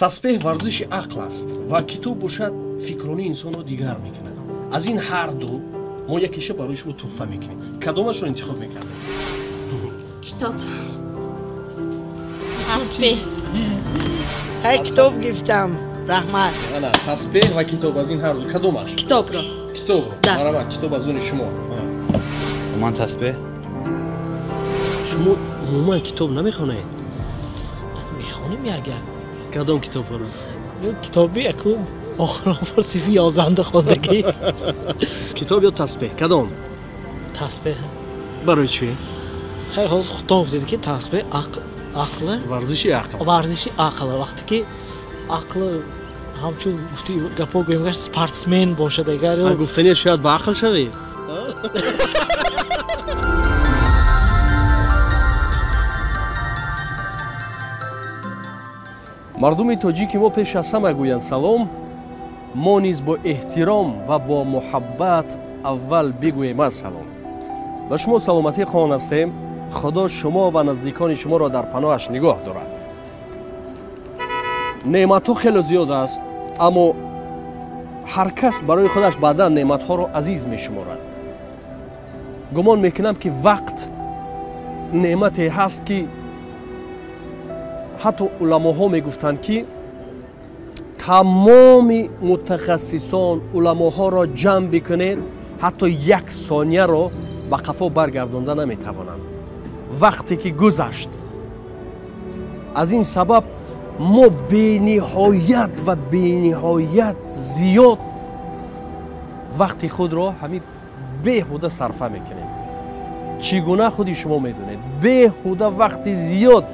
Тасбеҳ варзиши ақл аст ва китоб бошад фикронии инсонро дигар мекунад. Аз ин ҳар ду мо якеша барои шумо туҳфа мекунем. Кадомашро интихоб мекардед? Китоб. Тасбеҳ. Ҳай китоб гирифтам. Раҳмат. Ана тасбеҳ ва китоб, аз ин ҳар ду кадомаш? Китобро. Китобро. Марҳамат, китоб аз они шумо. Ман тасбеҳ. Шумо умуман китоб намехонед? Мехонем як-як. Кадом китобҳоро? Китоби акун охирон бор синфи 11 хондагӣ. Китоб ё тасбеҳ? Кадом? Тасбеҳ. Барои чӣ? Хай ҳозир худтон гуфтед ки тасбеҳ ақл, варзиши ақл. Варзиши ақл. Вақте ки ақл ҳамчун гуфти гапо гӯем, агар спортсмен бошад, агар гуфтани шояд ба ақл шавед. Мардуми тоҷики мо пеш аз ҳама гӯянд салом, мо низ бо эҳтиром ва бо муҳаббат аввал бигӯем аз салом. Ба шумо саломатӣ хоҳон ҳастем. Худо шумо ва наздикони шуморо дар паноҳаш нигоҳ дорад. Неъматҳо хеле зиёд аст, аммо ҳар кас барои худаш баъдан неъматҳоро азиз мешуморад. Гумон мекунам ки вақт неъмате ҳаст ки ҳатто уламоҳо мегуфтанд ки тамоми мутахассисон уламоҳоро ҷамъ бикунед, ҳатто як сонияро ба қафо баргардонда наметавонанд. Вақте ки гузашт. Аз ин сабаб мо бениҳоят ва бениҳоят зиёд вақти худро ҳамин беҳуда сарфа мекунем. Чӣ гуна худи шумо медонед? Беҳуда вақти зиёд,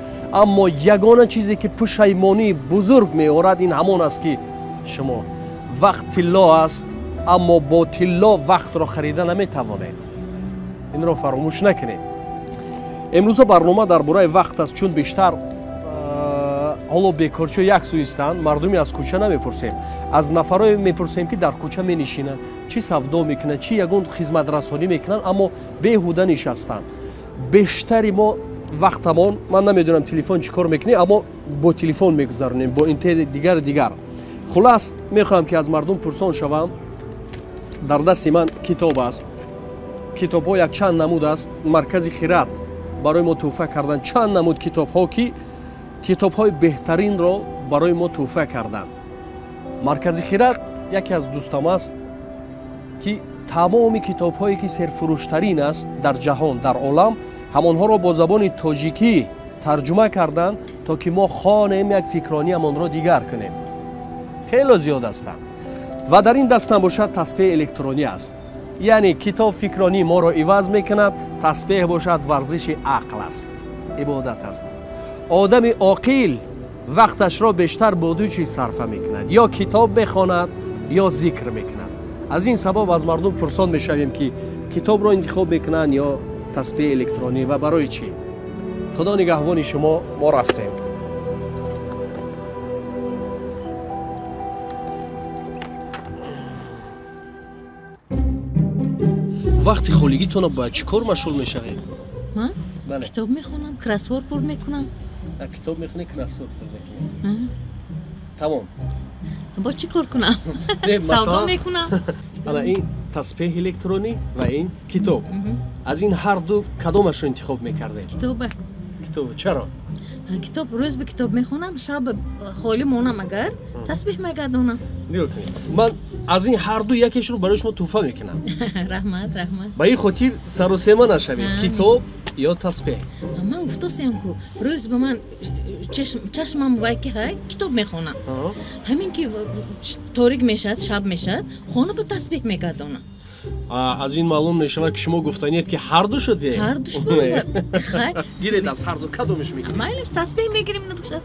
аммо ягона чизе ки пушаймонии бузург меорад ин ҳамон аст ки шумо вақт тилло аст, аммо бо тилло вақтро харида наметавонед. Инро фаромӯш накунед. Имрӯза барнома дар бораи вақт аст, чун бештар ҳоло бекорчиҳо як сӯ истанд, мардуми аз кӯча намепурсем. Аз нафарое мепурсем ки дар кӯча менишинанд, чӣ савдо мекунанд, чӣ ягон хизматрасонӣ мекунанд, аммо беҳуда нишастанд. Бештари мо вақтамон, ман намедонам телефон чӣ кор мекунӣ, аммо бо телефон мегузаронем, бо интернет дигар дигар. Хулас мехоҳам ки аз мардум пурсон шавам. Дар дасти ман китоб аст. Китобҳо якчанд намуд аст. Маркази Хират барои мо туҳфа кардан чанд намуд китобҳо ки китобҳои беҳтаринро барои мо туҳфа карданд. Маркази Хират яке аз дӯстам аст ки тамоми китобҳое ки серфурӯштарин аст дар ҷаҳон, дар олам, ҳамонҳоро бо забони тоҷикӣ тарҷума карданд, то ки мо хонем, як фикрониамонро дигар кунем. Хело зиёд ҳастанд. Ва дар ин дастам бошад тасбеҳи электронӣ аст. Яъне китоб фикронии моро иваз мекунад, тасбеҳ бошад варзиши ақл аст, ибодат аст. Одами оқил вақташро бештар бо ду чиз сарфа мекунад: ё китоб мехонад, ё зикр мекунад. Аз ин сабаб аз мардум пурсон мешавем ки китобро интихоб мекунанд ё тасбеҳи электронӣ ва барои чӣ. Худо нигаҳбони шумо, мо рафтем. Вақти холигитонро ба чӣ кор машғул мешавед? Ман китоб мехонам, кроссворд пур мекунам. Китоб мехонӣ, кроссворд пур мекунӣ. Тамом. Бо чӣ кор кунам? Савдо мекунам. Ана ин тасбеҳи электронӣ ва ин китоб. Аз ин ҳар ду кадомашро интихоб мекардед? Китоба. Китоб. Чаро? Китоб рӯз ба китоб мехонам, шаб холӣ монам агар тасбеҳ мегардонам. Нигоҳ кунед, ман аз ин ҳар ду якешро барои шумо туҳфа мекунам. Раҳмат, раҳмат. Ба ин хотир сарусема нашавед, китоб ё тасбеҳ. Ман гуфтосиям ку рӯз ба ман чашмам вай ки ҳай китоб мехонам. Ҳамин ки торик мешавад, шаб мешавад, хона ба тасбеҳ мегардонам. Аз ин маълум мешавад ки шумо гуфтаниед ки ҳар ду шуд. Ҳар ду шуд. Гиред аз ҳар ду кадомеш мегиред? Майлаш тасбеҳ мегирем набошад.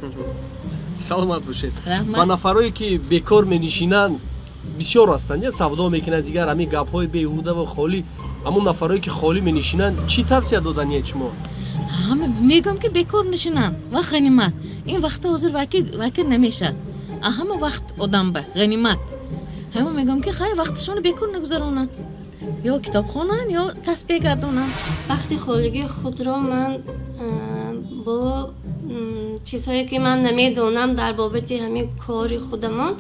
Саломат бошед. Ба нафарое ки бекор менишинанд бисёр ҳастанд, я савдо мекунанд, дигар ҳамин гапҳои беҳуда ва холӣ. Ҳамон нафарое ки холӣ менишинанд чӣ тавсия доданиед шумо? Мегӯям ки бекор нишинанд ва ғанимат. Ин вақта ҳозир ваки намешавад. Ҳама вақт одам ба ғанимат. Ҳама мегӯям ки хай вақташонро бекор нагузаронанд, ё китоб хонанд, ё тасбеҳ гардонанд. Вақти холигии худро ман бо Чизҳое ки ман намедонам дар бобати ҳамин кори худамон,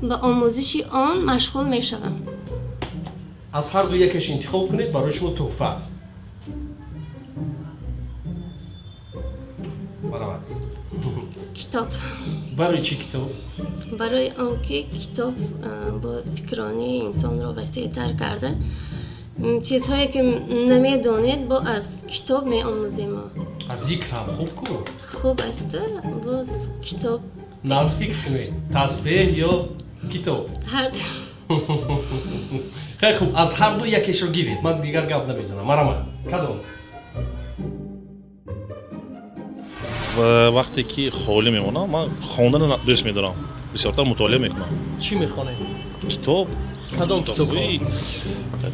ба омӯзиши он машғул мешавам. Аз ҳар ду якеш интихоб кунед, барои шумо тӯҳфа аст. Баравад. Китоб. Барои чӣ китоб? Барои он ки китоб бо фикронии инсонро васеътар карда, чизҳое ки намедонед, бо аз китоб меомӯзем. Аз зикр ҳам хуб ку? Хуб аст, боз китоб. Наз фикр кунед, тасбеҳ ё китоб? Ҳар ду. Хеле хуб, аз ҳар ду якешро гиред, ман дигар гап намезанам. Марама, кадом? Вақте ки холӣ мемонам, ман хонданро дӯст медорам, бисёртар мутолиа мекунам. Чӣ мехонед? Китоб. Кадом китобҳо?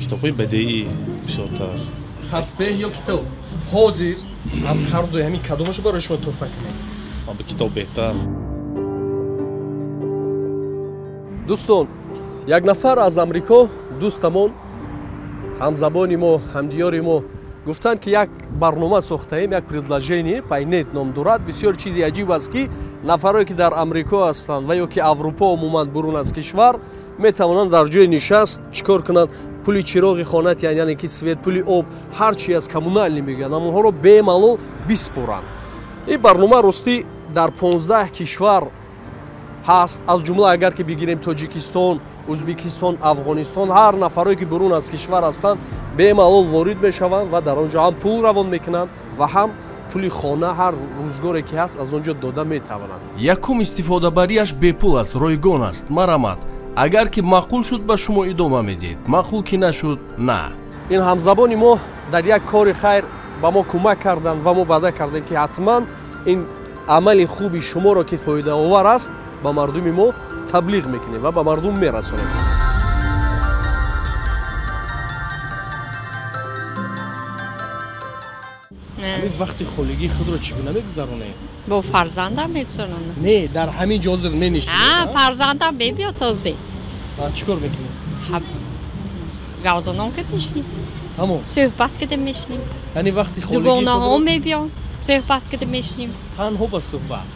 Китобҳои бадеӣ бисёртар. Тасбеҳ ё китоб? Ҳозир аз ҳар дуи ҳамин кадомашро барои шумо тӯҳфа кунед? Ба китоб беҳтар. Дӯстон, як нафар аз Амрико, дӯстамон, ҳамзабони мо, ҳамдиёри мо, гуфтанд ки як барнома сохтаем, як предложение, Пайнет ном дорад. Бисёр чизи аҷиб аст, ки нафарое ки дар Амрико ҳастанд ва ё ки Аврупо, умуман бурун аз кишвар, метавонанд дар ҷои нишаст чӣ кор кунанд? Пули чироғи хона, яъне ки свет, пули об, ҳар чи аз коммуналӣ мегӯянд, амонҳоро бемалол биспоранд. Ин барнома ростӣ дар 15 кишвар ҳаст, аз ҷумла агар ки бигирем Тоҷикистон, Ӯзбекистон, Афғонистон, ҳар нафарое ки бурун аз кишвар ҳастанд бемалол ворид мешаванд ва дар он ҷо ҳам пул равон мекунанд ва ҳам пули хона ҳар рӯзгоре ки ҳаст аз он ҷо дода метавонанд. Якум истифодабарияш бепул аст, ройгон аст. Марамат, агар ки маъқул шуд ба шумо идома медиҳед, маъқул ки нашуд на. Ин ҳамзабони мо дар як кори хайр ба мо кӯмак карданд ва мо ваъда кардем, ки ҳатман ин амали хуби шуморо ки фоидаовар аст ба мардуми мо таблиғ мекунем ва ба мардум мерасонем. Ҳамин вақти холигии худро чӣ гуна мегузаронед? Бо фарзандам мегузаронам. Не, дар ҳамин ҷо ҳозир менишинед? Фарзандам мебиёд ҳозир. Чӣ кор мекунед? Гавзанон кад мешинем. Тамом. Суҳбат када мешинем. Яъне вақти холигии дугонаҳо мебиён, суҳбат када мешинем. Танҳо ба суҳбат?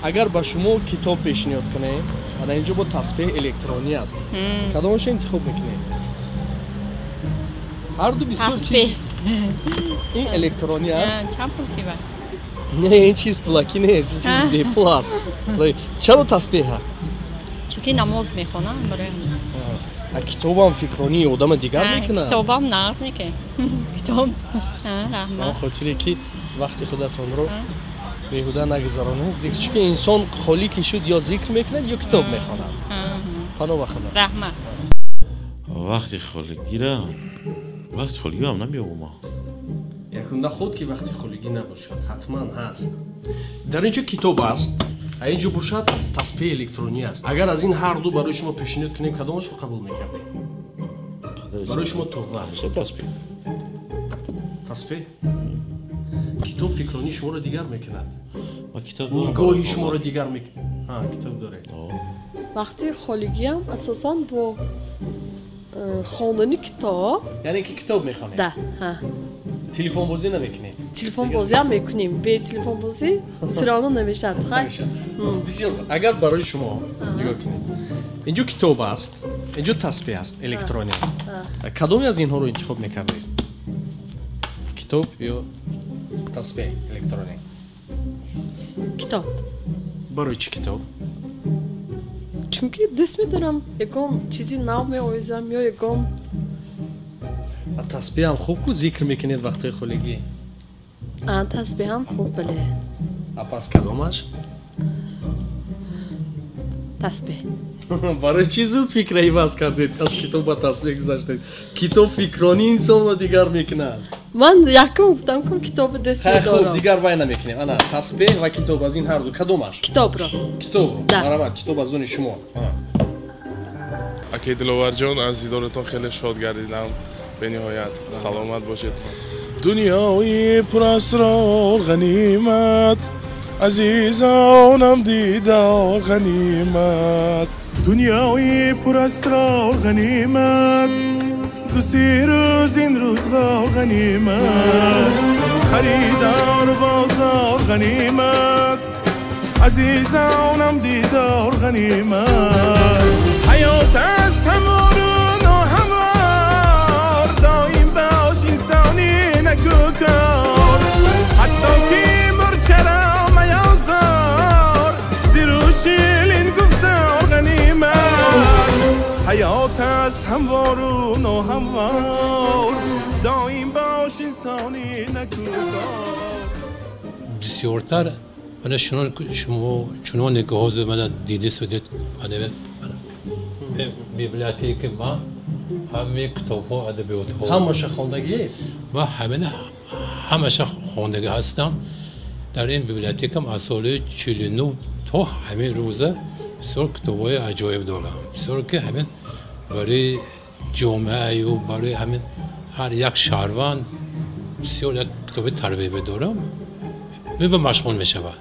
Агар ба шумо китоб пешниҳод кунем, ана инҷо бо тасбеҳ электронӣ аст, кадомашро интихоб мекунед? Ҳар ду бисёр чиз. Ин электронӣ аст. Чанд пул тива? Не, ин чиз пулакӣ нест, ин чиз бепул аст. Чаро тасбеҳа? Чунки намоз мехонам барои ҳамин. Китобам фикронии одама дигар мекунад? Китобам нағз неке. Китоб. Раҳмат. Он хотире ки вақти худатонро беҳуда нагузаронед, зикр, чунки инсон холӣ ки шуд ё зикр мекунад ё китоб мехонад. Паноҳ ба Худо. Раҳмат. Вақти холигира, вақти холигиам намеёбам. Якунда худ ки вақти холигӣ набошад, ҳатман ҳаст. Дар инҷо китоб аст, а инҷо бошад тасбеҳи электронӣ аст. Агар аз ин ҳар ду барои шумо пешниҳод кунем, кадомашро қабул мекардед? Барои шумо туҳфа. Тасбеҳ. Тасбеҳ? Китоб фикронии шуморо дигар мекунад. Нигоҳи шуморо дигар мекунад. Китоб доред. Вақти холигиам асосан бо хондани китоб. Яъне ки китоб мехонед? Да. Телефонбозӣ намекунед? Телефонбозиам мекунем. Бе телефонбозӣ сироно намешавад. Бисёр. Агар барои шумо нигоҳ кунед, инҷо китоб аст, инҷо тасбеҳ аст электронӣ. Кадоме аз инҳоро интихоб мекардед? Китоб ё тасбеҳ электронӣ? Китоб. Барои чӣ китоб? Чунки дӯст медорам ягон чизи нав меовезам ё ягон. Тасбеҳам хуб ку, зикр мекунед вақтҳои холигӣ? Тасбеҳам хуб, бале. Пас кадомаш? Тасбеҳ. Барои чӣ зуд фикра иваз кардед, аз китоб ба тасбеҳ гузаштед? Китоб фикронии инсонро дигар мекунад. Ман якум гуфтам, ки китобро дӯст медорам. Хуб, дигар вай намекунем. Ана тасбеҳ ва китоб, аз ин ҳар ду кадомаш? Китобро. Китобро. Марҳамат, китоб аз они шумо. Акай Диловарҷон, аз дидоратон хеле шод гардидам. Бениҳоят саломат бошед. Дунёи пурасрор ғанимат, азизонам дидор ғанимат. Дунёи пурасрор ғанимат, ду се рӯз ин рӯзғор ғанимат, харидор бозор ғанимат, азизонам дидор ғанимат. Ҳаёт аст ҳамвору ноҳамвор, доим бош инсони накӯкор. Ҳатто ки мурчаро меозор, зиру шилин гуфтор ғанимат. Ҳаёт аст ҳамвору ноҳамвор, доим бош инсони накӯкор. Бисёртар мана шумо чуноне ки ҳозир мана дида судед, мана библиотеки ман ҳамаи китобҳо, адабиётҳо ҳамаша хондагӣ? Ман ҳамаша хондагӣ ҳастам. Дар ин библиотекам аз соли 49 то ҳамин рӯза бисёр китобҳои аҷоиб дорам, бисёр ки ҳамин барои ҷомеаю барои ҳамин ҳар як шаҳрванд бисёр як китоби тарбиявӣ дорам, ба машғул мешавад.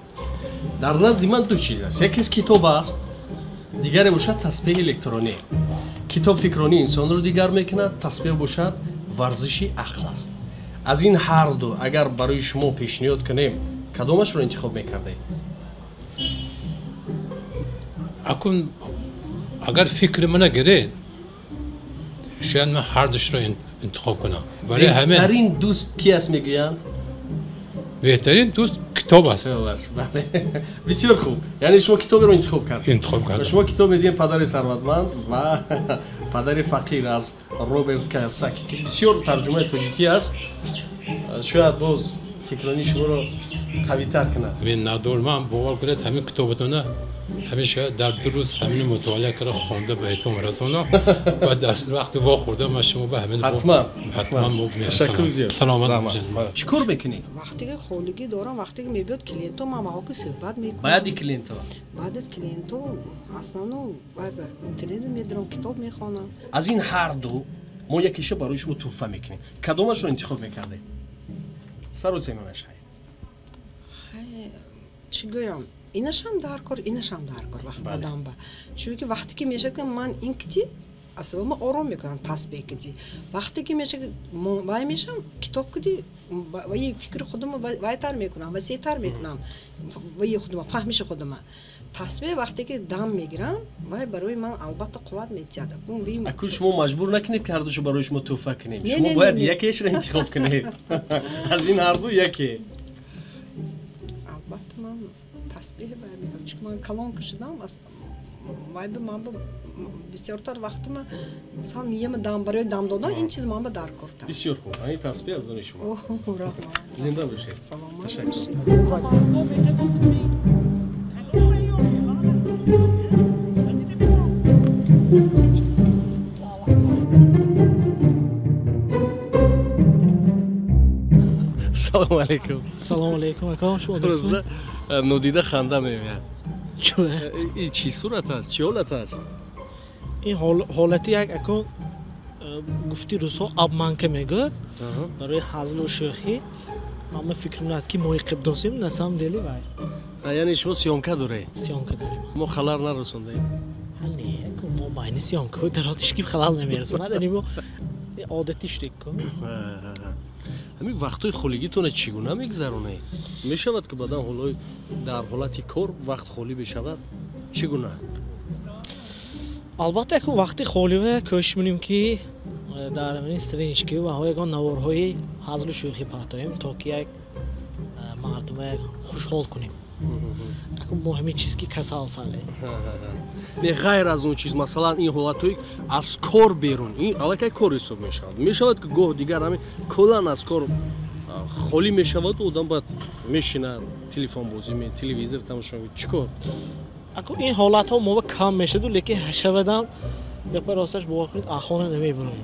Дар назди ман ду чиз аст: якес китоб аст, дигаре бошад тасбеҳи электронӣ. Китоб фикронии инсонро дигар мекунад, тасбеҳ бошад варзиши ақл аст. Аз ин ҳар ду агар барои шумо пешниҳод кунем, кадомашро интихоб мекардед? Акун агар фикри мана гиред, шояд ман ҳар душро интихоб кунам. Барои ҳамин беҳтарин дӯст ки аст мегӯянд? Беҳтарин дӯст китоб аст. Бисёр хуб. Яъне шумо китоберо интихоб кардед? Интихоб кардам. Шумо китоб медиҳем «Падари сарватманд ва падари фақир» аз Роберт Кийосаки, ки бисёр тарҷумаи тоҷикӣ аст. Шояд боз фикронии шуморо қавитар кунад. Миннатдор. Ман бовар кунед, ҳамин китобатона ҳамеша дар ду рӯз ҳамин мутолиа карда хонда ба итмом расонам ва дар вақти вохӯрда ман шумо ба ҳамин ҳатман ҳатман ташаккур зиёд. Саломат бошед. Чӣ кор мекунӣ? Вақте ки холигӣ дорам, вақте ки мебиёд клиентҳо, ман баҳо ки суҳбат мекунам. Баъди клиентҳо? Баъд аз клиентҳо основно интернет медорам, китоб мехонам. Аз ин ҳар ду мо якеша барои шумо туҳфа мекунем. Кадомашро интихоб мекардед? Сару семонаш. Чӣ гӯям? Инашам дар кор, инашам дар кор вақт одам ба. Чунки вақте ки мешавад ки ман ин кити асабама ором мекунам, тасбеҳ кити. Вақте ки мешавад вай мешавам, китоб кити ваи фикри худума вайтар мекунам, васеътар мекунам, ваи худума, фаҳмиши худума. Тасбеҳ вақте ки дам мегирам, вай барои ман албатта қувват метиҳад. Акун шумо маҷбур накунед ки ҳардушо барои шумо туҳфа кунем. Шумо бояд якешро интихоб кунед. Аз ин ҳарду яке. Албатта ман тасбеҳ бояд мекунам, чунки ман калон шудам, вай ба ман бисёртар вақтима масалан мияма дам барои дам додан ин чиз ман ба даркортар. Бисёр хуб. Ин тасбеҳ аз они шумо. Раҳмат. Зинда бошед. Саломат бошед. Салому алейкум. Салому алейкум ака, шумо дурустед? Нодида ханда меояд. Ин чӣ сурат аст? Чӣ ҳолат аст? Ин ҳолати як ака гуфти русҳо обманка мегӯяд. Барои ҳазлу шӯхӣ ҳама фикр мекунад ки мо қибдосем, на самом деле вай. Яъне шумо съёмка доред? Съёмка дорем. Мо халал нарасондаем? Не, мо майни съёмка дар ҳеҷ халал намерасонад. Яъне мо одати шудем ку. Ҳамин вақтҳои холигитонро чӣ гуна мегузаронед? Мешавад ки баъдан ҳолои дар ҳолати кор вақт холӣ мешавад? Чӣ гуна? Албатта якун вақти холива кӯшиш мекунем ки дар странички ва ягон наворҳои ҳазлу шӯхӣ партоем, то ки як мардума як хушҳол кунем. Акун мо ҳамин чиз ки касал сале. Не, ғайр аз он чиз, масалан ин ҳолатҳои аз кор берун, ин аллакай кор ҳисоб мешавад. Мешавад ки гоҳ дигар ҳамин куллан аз кор холӣ мешавад, одам бояд мешинад, телефонбозӣ, телевизор тамошо мекунад. Чӣ кор? Акун ин ҳолатҳо мо кам мешаду, лекин шавадам гапа росташ бовар кунед, аз хона намебароем.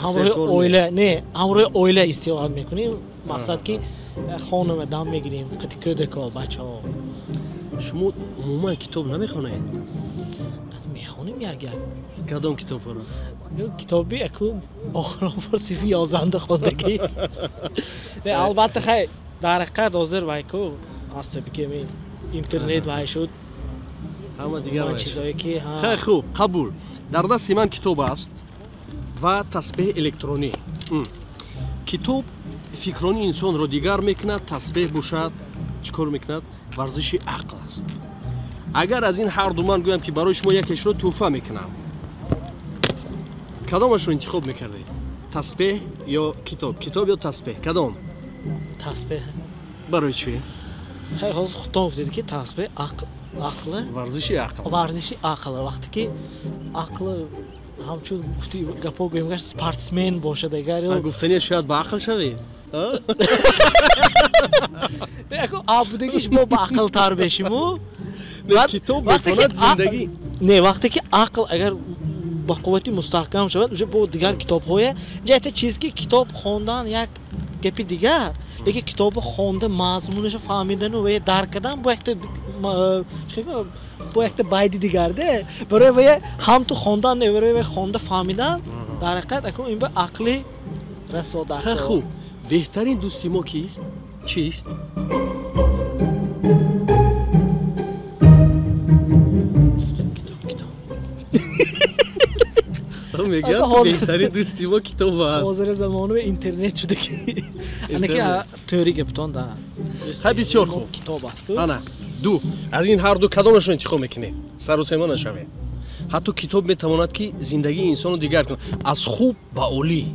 Ҳамроҳи оила, не, ҳамроҳи оила истироҳат мекунем. Мақсад ки хонама дам мегирем, қати кӯдако, бачаҳо. Шумо умуман китоб намехонед? Мехонем як-як. Кадом китобҳоро? Китоби аку охирон бор синфи 11 хондагӣ. Не, албатта хай дар ҳақиқат ҳозир вай ку ҳаст ки интернет вай шуд. Ҳама дигар чизое ки хай хуб, қабул. Дар дасти ман китоб аст. Ва тасбеҳи электронӣ. Китоб фикрони инсонро дигар мекунад, тасбеҳ бошад чӣ кор мекунад? Варзиши ақл аст. Агар аз ин ҳар ду ман гӯям ки барои шумо якешро тӯҳфа мекунам, кадомашро интихоб мекардед? Тасбеҳ ё китоб? Китоб ё тасбеҳ? Кадом? Тасбеҳ. Барои чӣ? Хеле ҳозир худтон гуфтед ки тасбеҳ ақл, варзиши ақл. Варзиши ақл. Вақте ки ақл ҳамчун гуфти гапо гӯем гашт спортсмен бошад агар гуфтани шояд ба ақл шавед. Абудагиш мо ба ақлтар бешиму. Китоб метавонад зиндагӣ. Не, вақте ки ақл агар ба қуввати мустаҳкам шавад, уже бо дигар китобҳое ҷаҳате чиз ки китоб хондан як гапи дигар, лекин китобро хонда мазмунашро фаҳмидану ва дарк кардан бо якта байди дигар де. Барои вая ҳам ту хондан не, барои вая хонда фаҳмидан дар ҳақиқат акун ин ба ақли расо дар кор. Хуб, беҳтарин дӯсти мо кист? Чист? Мегӯяд беҳтарин дӯсти мо китоб аст. Ҳозири замонаи интернет шуда ки анаки теория гаптон да. Хай, бисёр хуб. Китоб аст. Ана, ду. Аз ин ҳар ду кадомашро интихоб мекунед? Сарусема нашавед. Ҳатто китоб метавонад ки зиндагии инсонро дигар кунад. Аз хуб ба олӣ.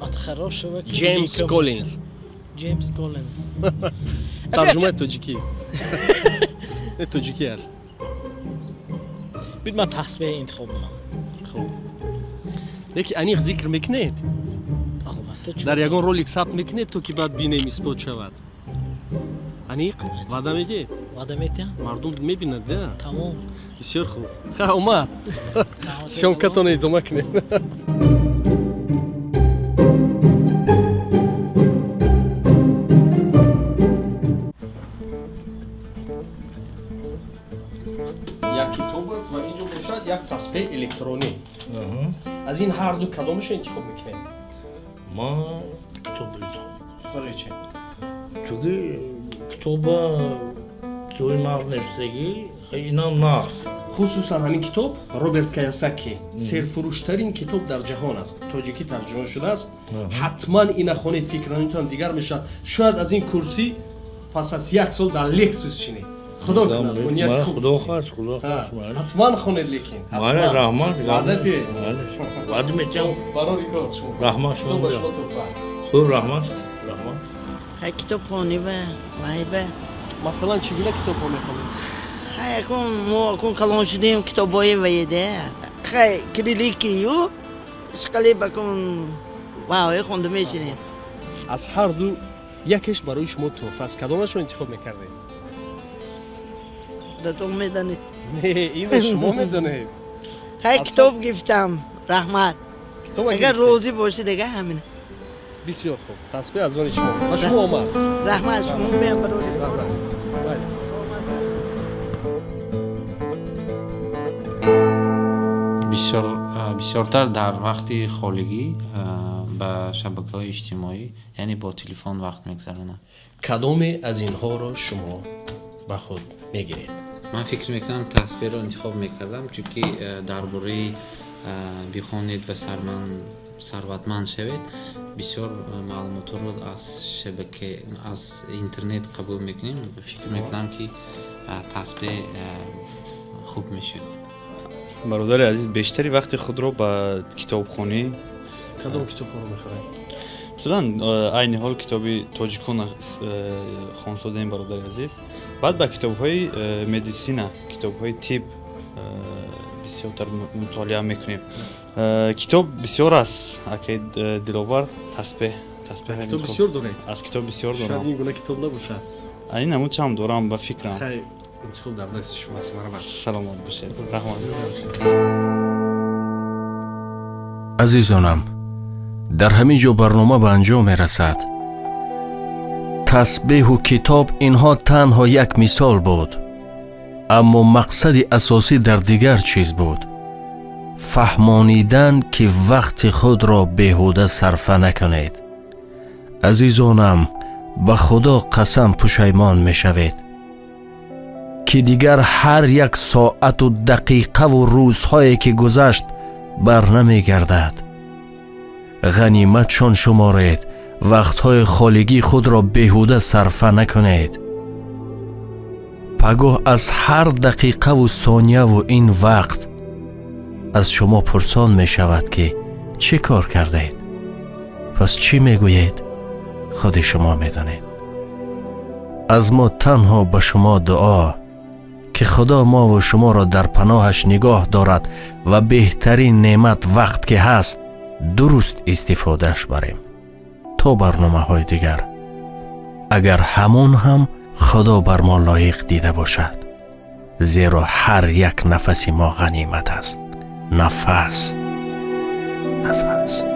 От хорошего к Ҷеймс Коллинз. Ҷеймс Коллинз. Тарҷумаи тоҷикӣ. Тоҷикӣ аст. Бид ман тасбеҳ интихоб мекунам. Хуб. Лекин аниқ зикр мекунед? Албатта. Дар ягон ролик сабт мекунед то ки баъд бинем исбот шавад? Аниқ? Ваъда медиҳед? Ваъда медиҳам. Мардум мебинад, да? Тамом. Бисёр хуб. Ха, омад. Съёмкатонро идома кунед. Як тасбеҳи электронӣ. Аз ин ҳар ду кадомашро интихоб мекунед? Ман китоб интихоб мекунам. Барои чӣ? Чунки китоба китоби нағз навиштагӣ, инам нағз. Хусусан ҳамин китоб Роберт Киясаки серфурӯштарин китоб дар ҷаҳон аст. Тоҷикӣ тарҷума шудааст. Ҳатман ина хонед, фикронитон дигар мешавад. Шояд аз ин курсӣ пас аз як сол дар Лексус шинед. Худо кунад, бо нияти хуб. Худо хост, худо хост. Ҳатман хонед, лекин. Бале, раҳмат. Ваъда диҳед. Ваъда медиҳам. Барори кор шумо. Раҳмат шумо. Худо ба шумо туҳфа. Хуб, раҳмат. Раҳмат. Хай китобхонӣ ба, вай ба. Масалан, чӣ гуна китобҳо мехонед? Хай акун мо акун калон шудем, китобҳои ваеде. Хай кирилликию шиқалиб акун ваҳое хонда мешинем. Аз ҳар ду якеш барои шумо туҳфа аст. Кадомашро интихоб мекардед? Худатон медонед. Не, инро шумо медонед. Хай китоб гирифтам, раҳмат. Агар розӣ бошед, агар ҳамин. Бисёр хуб. Тасбеҳ аз они шумо. Ба шумо омад. Раҳмат, шумо меам барори. Раҳмат. Бисёртар дар вақти холигӣ ба шабакаҳои иҷтимоӣ, яъне бо телефон вақт мегузаронам. Кадоме аз инҳоро шумо ба худ мегиред? Ман фикр мекунам тасбеҳро интихоб мекардам, чунки дар бораи бихонед ва сарватманд шавед бисёр маълумотҳоро аз шабака, аз интернет қабул мекунем. Фикр мекунам ки тасбеҳ хуб мешуд. Бародари азиз, бештари вақти худро ба китобхонӣ. Кадом китобҳоро мехонед? Масалан, айни ҳол китоби тоҷикон хонсодаем, бародари азиз. Баъд ба китобҳои медисина, китобҳои тиб бисёртар мутолиа мекунем. Китоб бисёр аст, акай Диловар. Тасбеҳ, тасбеҳ. Китоб бисёр доред? Аз китоб бисёр дорам. Шояд ин гуна китоб набошад. Ин ҳамун чанд дорам ба фикрам. Хай, интихоб дар дасти шумо аст, марҳамат. Саломат бошед, раҳмат. Азизонам, дар ҳамин ҷо барнома ба анҷом мерасад. Тасбеҳу китоб инҳо танҳо як мисол буд, аммо мақсади асосӣ дар дигар чиз буд: фаҳмонидан ки вақти худро беҳуда сарфа накунед. Азизонам, ба Худо қасам пушаймон мешавед, ки дигар ҳар як соату дақиқаву рӯзҳое ки гузашт бар намегардад. Ғаниматшон шуморед, вақтҳои холигии худро беҳуда сарфа накунед. Пагоҳ аз ҳар дақиқаву сонияву ин вақт аз шумо пурсон мешавад, ки чӣ кор кардед? Пас чӣ мегӯед? Худи шумо медонед. Аз мо танҳо ба шумо дуо, ки Худо мову шуморо дар паноҳаш нигоҳ дорад ва беҳтарин неъмат вақт ки ҳаст дуруст истифодааш барем. То барномаҳои дигар, агар ҳамон ҳам Худо бар мо лоиқ дида бошад, зеро ҳар як нафаси мо ғанимат аст. Нафас, нафас.